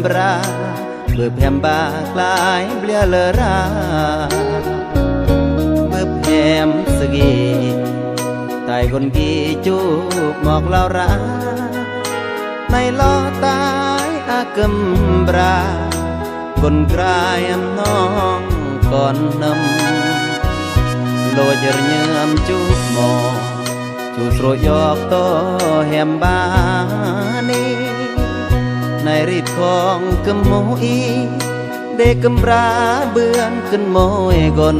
ບຣາ ບຶບແຮມບາກລາຍເບລຍເລີຣາ ບຶບແຮມສະກີ ຕາຍຄົນກີຈູກໝອກລາວຣາ ໃນລໍຕາຍອາກຶມບຣາ ກົນກຣາຍອຳນ້ອງກ່ອນນຳ ໂລຈະເຍີມຈູກໝໍ ຈູສໂຣຍອກຕໍ່ແຮມບານີ ໃນຣິດຂອງກຶມໂມອີ ເດກຶມບຣາເບືອນຂຶ້ນໂມຍກົນ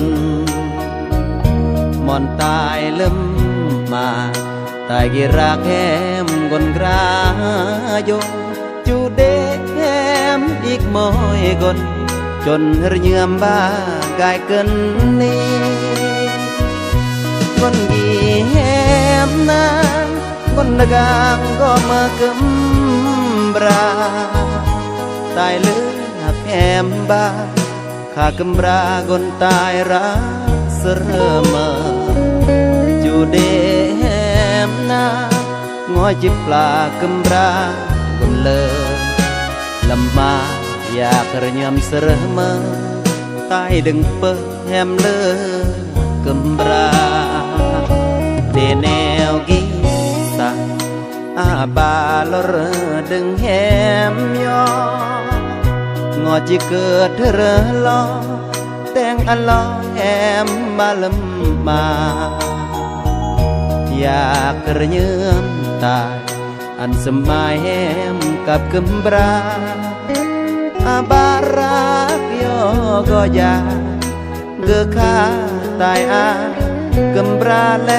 ມອນຕາຍລຶມມາ ຕາຍກີຣາກແຮມກົນກຣາໂຍ ຈູເດແຮມອີກໂມຍກົນ ຈົນເຮີຍືມບາກາຍເກີນນີ້ ກົນກີແຮມນາ ກົນດະກາງກໍມາກຶມບຣາ ຕາຍເລືອກແຮມບາ ຂ້າກຶມບຣາກົນຕາຍຣາສະເຣີເມີ ຈູເດແຮມນາ ງອຍຈິບປາກຶມບຣາກົນເລີ ລຳມາຢາກເຮີຍືມສະເຣີເມີ ຕາຍດຶງເປີແຮມເລີກຶມບຣາ ເດແນວກີສາ ອາບາລໍເຣີດຶງແຮມຍໍ ງໍຈິເກີດເຮີລໍ ແຕ່ງອັນລໍແຮມມາລຶມມາ ຢາກເຮີຍືມຕາຍ ອັນສະໝາຍແຮມກັບກຶມບຣາ ອາບາຣາກຍໍກໍຢ່າ ເກີຂ້າຕາຍອາກຶມບຣາແລ